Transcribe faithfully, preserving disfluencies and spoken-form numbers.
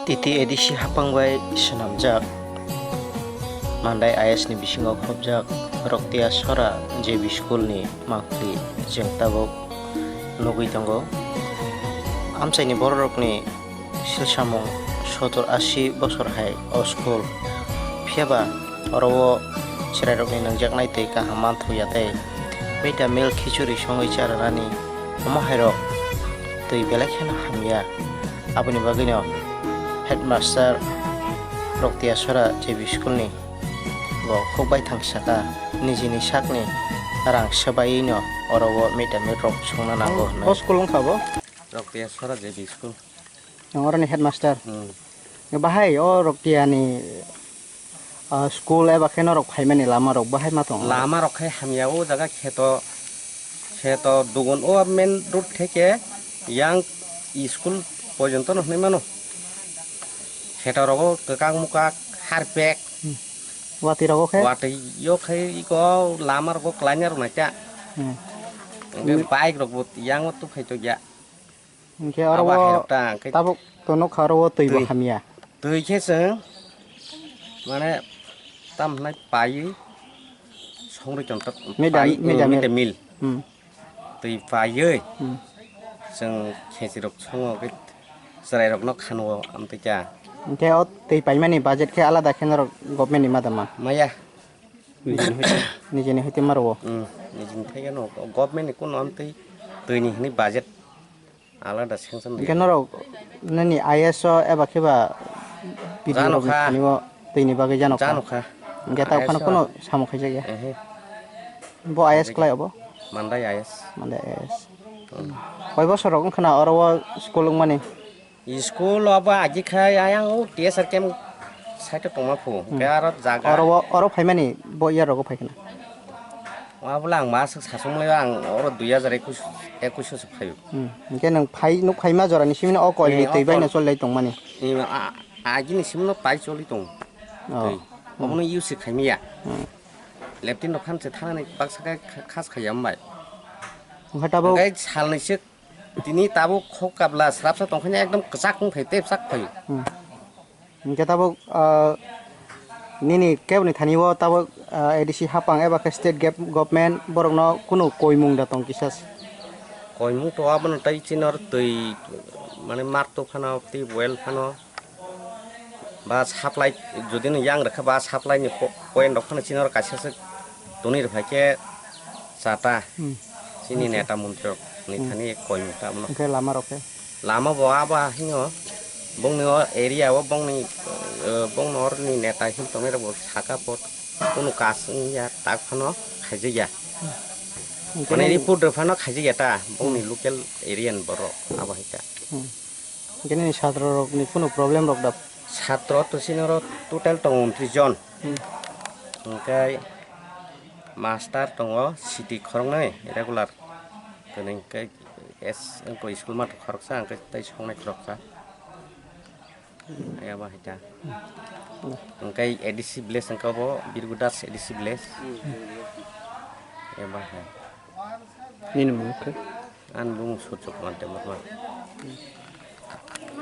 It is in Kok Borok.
T T A D C hapang bai swnamjak Mandai I S ni bisingo khobjak Roktia Sora J B School ni mangpili chwng tabuk nugwi tongo. Amchaini bororokni silsamung sottor ashi bosor hai o school. Phiyaba oro o chwrairokni nangjaknai twi kaham manthoya tei mid day meal khichuri songwi cha rwnani omo hairok twi belai kheno hamya. Aboni bagwino headmaster Roktia Sora J B school ni bo khuk baithang saka nijini sakni rang swbaiwi no oro o mid day meal rok songna nango hwnwi. O school wngkha bo? Roktia Sora J B school. Ang oroni headmaster. Hmm. Bahai o Roktia ni, ah, school eba khe norok phaimani lama rok bahai ma tongo? Lama rok khai hamya, o jaga kheto, kheto dugon o main road theke yang school porjonto no hwnwi mano. Kheto rogo kwkak mukak harpek. Hmm. Watwi rogo khe? Watwi yo khai iko lama rogo klaina rok naikha. Hmm. Hwnkhe bike rok bo yang o tukhai tokya. Hwnkhe abo oro o hairok ta, hwnkhe tabuk to nukha oro o twi bo twi. Hamya. Twi khe chwng mane tam hwnai paiwi songwi tong tak. Mid day, pai, mid day meal. Mid day meal. Hmm. Twi paiwi Hmm. chwng khechirok songo khe chwrairokno khanwo amtwi kha. Hwnkhe o twi paimani budget khe alada khe norok government ni ma da ma? Maya. Nijini hoite ma rwo. Hmm. Nijini thai gano government ni kuno amtwi twi ni hwnwi budget. Alada sanction. Hwnkhe norok nini I S o eba khe ba P D O rokni thani o twi ni bagwi jano kha. Jano kha. Hwnkhe ta I S phano o kuno samung khaijak ya. Ehe. Bo I S khlai obo? Mandai I S. Mandai I S. Hmm. Koi bosor rok wngkha na oro o school wngmani? School obo agi khe ayang o T S R camp side o tongma phu. Hmm. Hwnkhe aro jaga. Oro o, oro phaimani bo iya rogo phaikhna. Wabula ang masuk sasung le ang oro dui hajar ekus, ekus se phaio. Hmm. Hwnkhe nwng phai, nuk phaima jora ni simi no o koi ni twi bai no choli lai tongmani. Ni a, a, agini simi no pai choli tong. Oh. Twi. Hmm. Omo no use khaimiya. Hmm. Leptin rok phan se thanani baksa khe khas khaiya hambai. Hwnkhe tabuk. Hwnkhe sal ni se tini tabuk khok kabla srapsa tongkhe ekdom kwchak wng phai tei bwsak phai. Hmm. Hwnkhe tabuk, ah, nini keboni thani o tabuk, ah, A D C hapang eba khe state gap-, government borokno kunu koimung da tong kisa se? Koimung to abono tei chini oro twi mane marto phano tei well phano ba supply jodi no yang rwkha ba supply ni po-, point rok phano chini oro kaisa se tonwi rwphai khe chata. Hmm. Chini neta montri rok ni thani koimung ta abono. Hwnkhe lama rok khe? Lama bo abo hino bongni o area o bongni, eh, bongni oroni neta him tongnai rok bo saka pot kunu kas wngya tak phano khaijakya. Hwnkhe mane nini report rok phano khaijakya ta bongni local area ni borok abo hai ta. Hmm. Hwnkhe nini satro rok ni kunu problem rok da? Satro to chini oro total tongo untris jon. Hmm. Hwnkhe master tongo siti khoroknwi regular. Tini hwnkhe S, wngkha school master khoroksa, hwnkhe tei songnai khoroksa. Ayaba hai ta. Hwnkhe A D C village wngkha bo, Birgudas A D C village. Ayaba hai. Nini mung khe? Ani bumung Surjo Kumar Debbarma.